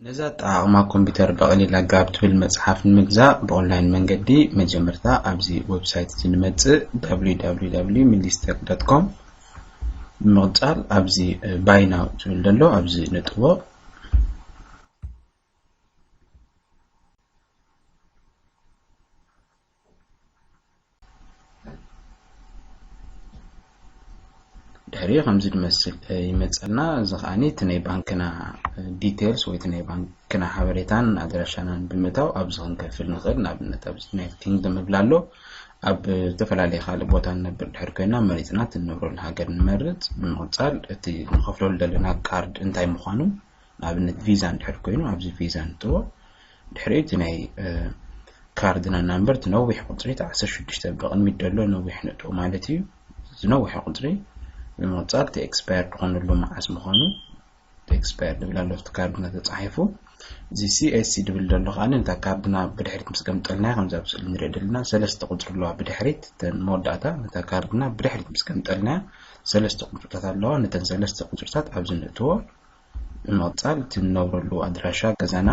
ነዛ ኣጠቓቕማ ኮምፒውተር ብቐሊል ኣገባብ ትብል መጽሓፍ ንምግዛእ ብኦንላይን መንገዲ መጀመርታ ኣብዚ ዌብሳይት እዚ ንመጽእ www ሚሊስቴክ ዶት ኮም ብምቕጻል ኣብዚ buy now ትብል ዘሎ ኣብዚ ነጥቦ። ድሕሪ ከምዚ ዝመስል ይመጸልና። እዚ ከዓኒ እቲ ናይ ባንክና ዲቴልስ ወይ እቲ ናይ ባንክና ሓበሬታን ኣድራሻናን ብምእታው ኣብዚ ክንከፍል ንኽእል። ንኣብነት ኣብዚ ዩናይትድ ኪንግደም እብል ኣሎ። ኣብ ዝተፈላለየ ካልእ ቦታ ንነብር ድሕር ኮይና መሪጽና እቲ ንነብረሉ ሃገር ንመርጽ። ብምቕጻል እቲ ንኸፍለሉ ዘለና ካርድ እንታይ ምዃኑ ንኣብነት ቪዛ እንድሕር ኮይኑ ኣብዚ ቪዛ ንጥዎ። ድሕሪኡ እቲ ናይ ካርድና ናምበር እቲ ነዊሕ ቁፅሪ እቲ ዓሰርተ ሽዱሽተ ብቕድሚት ዘሎ ነዊሕ ንጥዎ ማለት እዩ። እዚ ነዊሕ ቁፅሪ ብምቕፃል እቲ ኤክስፓየር ዝኾነሉ መዓስ ምዃኑ እቲ ኤክስፓየር ዝብል ኣሎ ኣብቲ ካርድና ተፃሒፉ። እዚ ሲኤስሲ ዝብል ዘሎ ከዓ ነታ ካርድና ብድሕሪት ምስ ገምጠልናያ ከምዚ ኣብ ስእሊ ንሪኦ ዘለና ሰለስተ ቁፅሪ ኣለዋ ብድሕሪት እተን መወዳእታ ነታ ካርድና ብድሕሪት ምስ ገምጠልናያ ሰለስተ ቁፅርታት ኣለዋ። ነተን ሰለስተ ቁፅርታት ኣብዚ ንእትዎ። ብምቕፃል እቲ ንነብረሉ ኣድራሻ ገዛና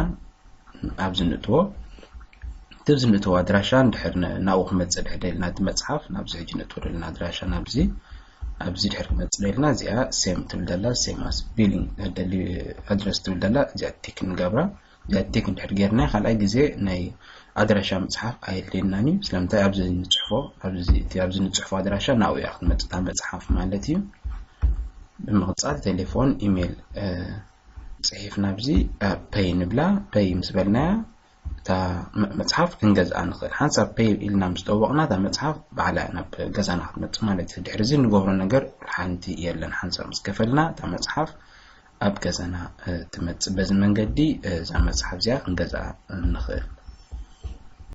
ኣብዚ ንእትዎ። እቲ ኣብዚ ንእትዎ ኣድራሻ እንድሕር ን- ናብኡ ክመፅእ ድሕር ደልና እቲ መፅሓፍ ናብዚ ሕጂ ንእትዎ ዘለና ኣድራሻ ናብዚ ኣብዚ ድሕር ክመፅእ ደልና እዚኣ ሴም ትብል ደላ ሴም ኣስ ቢሊንግ ኣድረስ ትብል ደላ እዚኣ ቲክ ንገብራ። እዚኣ ቲክ እንድሕር ጌርና ካልኣይ ግዜ ናይ ኣድራሻ ምፅሓፍ ኣየድልየናን እዩ። ስለምንታይ ኣብዚ ንፅሕፎ ኣብዚ እቲ ኣብዚ ንፅሕፎ ኣድራሻ ናብኡ እያ ክትመፅእ እታ መፅሓፍ ማለት እዩ። ብምቕፃል ቴሌፎን ኢሜይል ፅሒፍና ኣብዚ ፐይ ንብላ። ፐይ ምስ በልናያ እታ መ- መፅሓፍ ክንገዝኣ ንኽእል። ሓንሳብ ፐይ ኢልና ምስ ጠወቕና እታ መፅሓፍ ባዕላ እያ ናብ ገዛና ክትመፅእ ማለት እዩ። ድሕሪ እዚ ንገብሮ ነገር ሓንቲ የለን። ሓንሳብ ምስ ከፈልና እታ መፅሓፍ ኣብ ገዛና እ፣ ትመፅእ። በዚ መንገዲ እ፣ እዛ መፅሓፍ እዚኣ ክንገዝኣ ንኽእል።